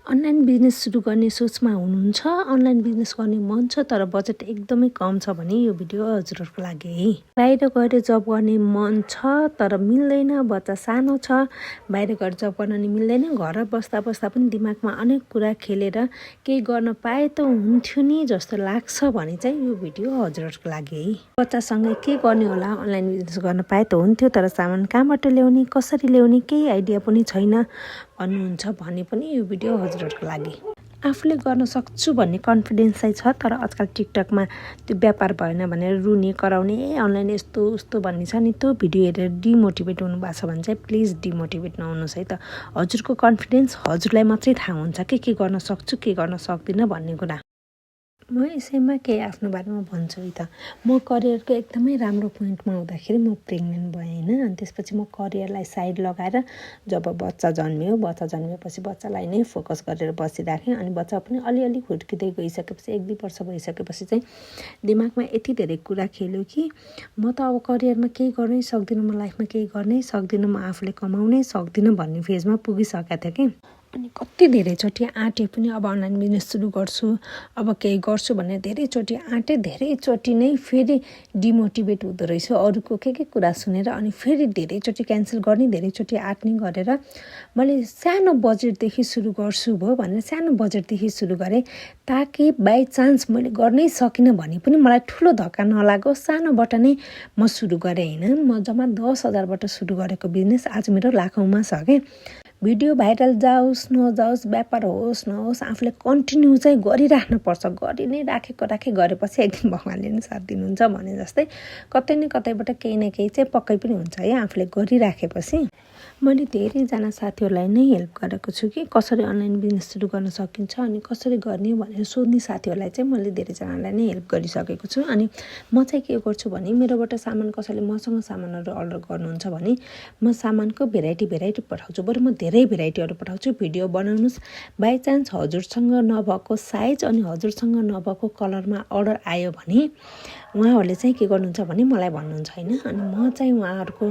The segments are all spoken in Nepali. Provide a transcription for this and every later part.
अनलाइन बिजनेस सुरु गर्ने सोचमा हुनुहुन्छ, अनलाइन बिजनेस गर्ने मन छ तर बजेट एकदमै कम छ भने यो भिडियो हजुरहरूको लागि है। बाहिर गएर जब गर्ने मन छ तर मिल्दैन, बच्चा सानो छ, बाहिर गएर जब गर्न नि मिल्दैन, घर बस्दा बस्दा पनि दिमागमा अनेक कुरा खेलेर केही गर्न पाए त हुन्थ्यो नि जस्तो लाग्छ भने चाहिँ यो भिडियो हजुरहरूको लागि है। बच्चासँगै के गर्ने होला, अनलाइन बिजनेस गर्न पाए त हुन्थ्यो तर सामान कहाँबाट ल्याउने, कसरी ल्याउने केही आइडिया पनि छैन भन्नुहुन्छ भने पनि यो भिडियो हजुरहरूको लागि। आफूले गर्न सक्छु भन्ने कन्फिडेन्स चाहिँ छ तर आजकल टिकटकमा त्यो व्यापार भएन भनेर रुने कराउने अनलाइन यस्तो उस्तो भन्ने छ नि, त्यो भिडियो हेरेर डिमोटिभेट हुनुभएको छ भने चाहिँ प्लिज डिमोटिभेट नहुनुहोस् है त। हजुरको कन्फिडेन्स हजुरलाई मात्रै थाहा हुन्छ के गर्न सक्छु के गर्न सक्दिनँ भन्ने कुरा। म यसैमा केही आफ्नो बारेमा भन्छु है त। म करियरको एकदमै राम्रो पोइन्टमा हुँदाखेरि म प्रेग्नेन्ट भएँ होइन। अनि त्यसपछि म करियरलाई साइड लगाएर जब बच्चा जन्मियो, बच्चा जन्मिएपछि बच्चालाई नै फोकस गरेर बसिराखेँ। अनि बच्चा पनि अलिअलि हुर्किँदै गइसकेपछि 1-2 वर्ष भइसकेपछि चाहिँ दिमागमा यति धेरै कुरा खेल्यो कि म त अब करियरमा केही गर्नै सक्दिनँ, म लाइफमा केही गर्नै सक्दिनँ, म आफूले कमाउनै सक्दिनँ भन्ने फेजमा पुगिसकेको थिएँ कि। अनि कति धेरैचोटि आँटेँ पनि अब अनलाइन बिजनेस सुरु गर्छु, अब केही गर्छु भनेर धेरैचोटि आँटेँ, धेरैचोटि नै फेरि डिमोटिभेट हुँदो रहेछु अरूको के कुरा सुनेर। अनि फेरि धेरैचोटि क्यान्सल गर्ने, धेरैचोटि आँट्ने गरेर मैले सानो बजेटदेखि सुरु गर्छु भयो भनेर सानो बजेटदेखि सुरु गरेँ, ताकि बाई चान्स मैले गर्नै सकिनँ भने पनि मलाई ठुलो धक्का नलागोस्, सानोबाट नै म सुरु गरेँ होइन। म जम्मा 10,000बाट सुरु गरेको बिजनेस आज मेरो लाखौँमा छ कि। भिडियो भाइरल जाओस् नजाओस्, व्यापार होस् नहोस्, आफूले कन्टिन्यू चाहिँ गरिराख्नुपर्छ। गरि नै राखेको गरेपछि एक दिन भगवान्ले नै साथ दिनुहुन्छ भने जस्तै कतै न कतैबाट केही न केही चाहिँ पक्कै पनि हुन्छ है आफूले गरिराखेपछि। मैले धेरैजना साथीहरूलाई नै हेल्प गरेको छु कि कसरी अनलाइन बिजनेस सुरु गर्न सकिन्छ अनि कसरी गर्ने भनेर सोध्ने साथीहरूलाई चाहिँ मैले धेरैजनालाई नै हेल्प गरिसकेको छु। अनि म चाहिँ के गर्छु भने मेरोबाट सामान कसैले मसँग सामानहरू अर्डर गर्नुहुन्छ भने म सामानको भेराइटी पठाउँछु, बरु म धेरै भेराइटीहरू पठाउँछु। भिडियो बनाउनुहोस्, बाई चान्स हजुरसँग नभएको साइज अनि हजुरसँग नभएको कलरमा अर्डर आयो भने उहाँहरूले चाहिँ के गर्नुहुन्छ भने मलाई भन्नुहुन्छ होइन। अनि म चाहिँ उहाँहरूको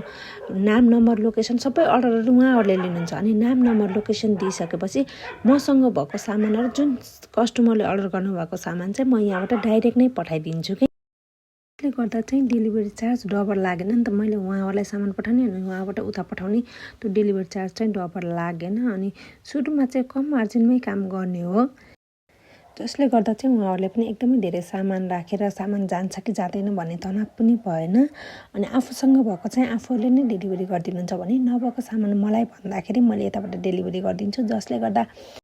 नाम नम्बर लोकेसन सबै अर्डरहरू उहाँहरूले लिनुहुन्छ। अनि नाम नम्बर लोकेसन दिइसकेपछि मसँग भएको सामानहरू जुन कस्टमरले अर्डर गर्नुभएको सामान चाहिँ म यहाँबाट डाइरेक्ट नै पठाइदिन्छु कि। त्यसले गर्दा चाहिँ डेलिभरी चार्ज डबल लागेन नि त। मैले उहाँहरूलाई सामान पठाउने अनि उहाँबाट उता पठाउने त्यो डेलिभरी चार्ज चाहिँ डबल लागेन। अनि सुरुमा चाहिँ कम मार्जिनमै काम गर्ने हो, जसले गर्दा चाहिँ उहाँहरूले पनि एकदमै धेरै सामान राखेर सामान जान्छ कि जाँदैन भन्ने तनाव पनि भएन। अनि आफूसँग भएको चाहिँ आफूहरूले नै डेलिभरी गरिदिनुहुन्छ भने नभएको सामान मलाई भन्दाखेरि मैले यताबाट डेलिभरी गरिदिन्छु, जसले गर्दा